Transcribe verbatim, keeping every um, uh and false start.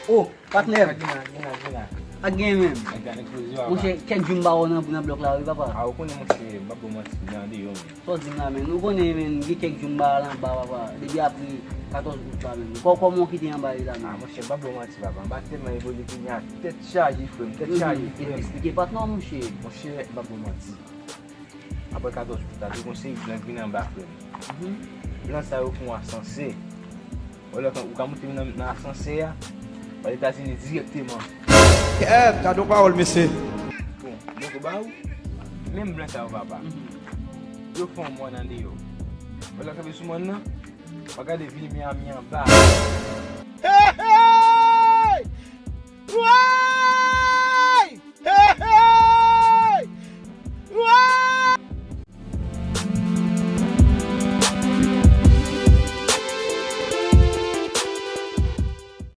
Oh, patnè. Gina, Gina, Gina. Ak gen menm. Monchè, kèk jou m pa wè w nan, nan blòk la, wi, papa. A, ou konnen, monchè, m ap ba w manti, m nan deyò, men. Sa w di m la, men? Ou konnen, men, gen kèk jou m pa al anba, papa. Depi apre katòz out la, men. Kò-, kòman w kite anba deja, men? A, monchè, m ap ba w manti, papa. M pa tèlman evolye kounye a. Tèt chaje, frè m, tèt chaje, frè m. Eksplike patnè w, monchè. Monchè, m ap ba w manti. Apre katòz out la, te gon seri blan k vin anba, frè m. Blan sa yo fè yon asansè. Ou lè ou ka monte nan, nan asansè a, w al Etazini dirèkteman. Kèt, gade yon pawòl, mesye. Bon, mwen ko ba ou, menm blan sa yo, papa. Yo fè yon mòn andeyò. Ou lè kanpe sou mòn nan, w ap gade vil Miami anba.